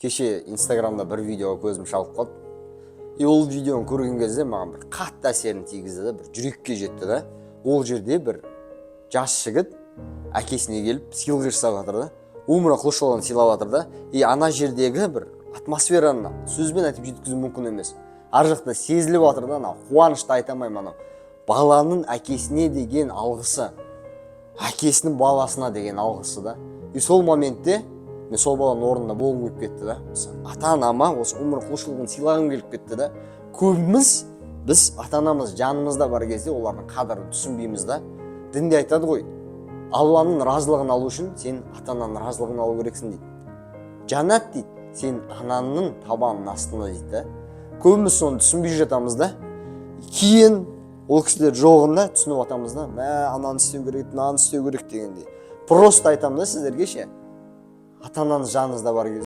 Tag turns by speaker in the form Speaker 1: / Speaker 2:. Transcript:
Speaker 1: Кеше Инстаграмда бір видеоға көзім шалып қалды. И ол видеоны көрген кезде маған бір қатты әсерін тигізді да, бір жүрекке жетті да. Ол жерде бір жас жігіт әкесіне келіп, сыйлық жасап жатыр да, Умра Құлышұлын сыйлап жатыр да. И ана жердегі бір атмосфераны сөзбен айтып жеткізу мүмкін емес. Ар жақта сезіліп жатыр да, анау қуанышты айта алмаймын. Анау баланың әкесіне деген алғысы, әкесінің баласына деген алғысы да. И сол моментте мен сол баланың орнында болғым келіп кетті да. Осы ата анама осы Өмір құлшылығын сыйлағым келіп кетті да. Көбіміз, біз ата анамыз жанымызда бар кезде олардың қадірін түсінбейміз да. Дінде айтады ғой, Алланың разылығын алу үшін сен ата ананың разылығын алу керексің дейді. Жәннат, дейді, сен анаңның табанының астында дейді да. Көбіміз соны түсінбей жатамыз да. Кейін ол кісілер жоғында түсініп жатамыз да, мә, ананы істеу керек, мынаны істеу керек дегендей. Просто айтамын да сіздерге ше, ата анаңыз жаныңызда бар кезде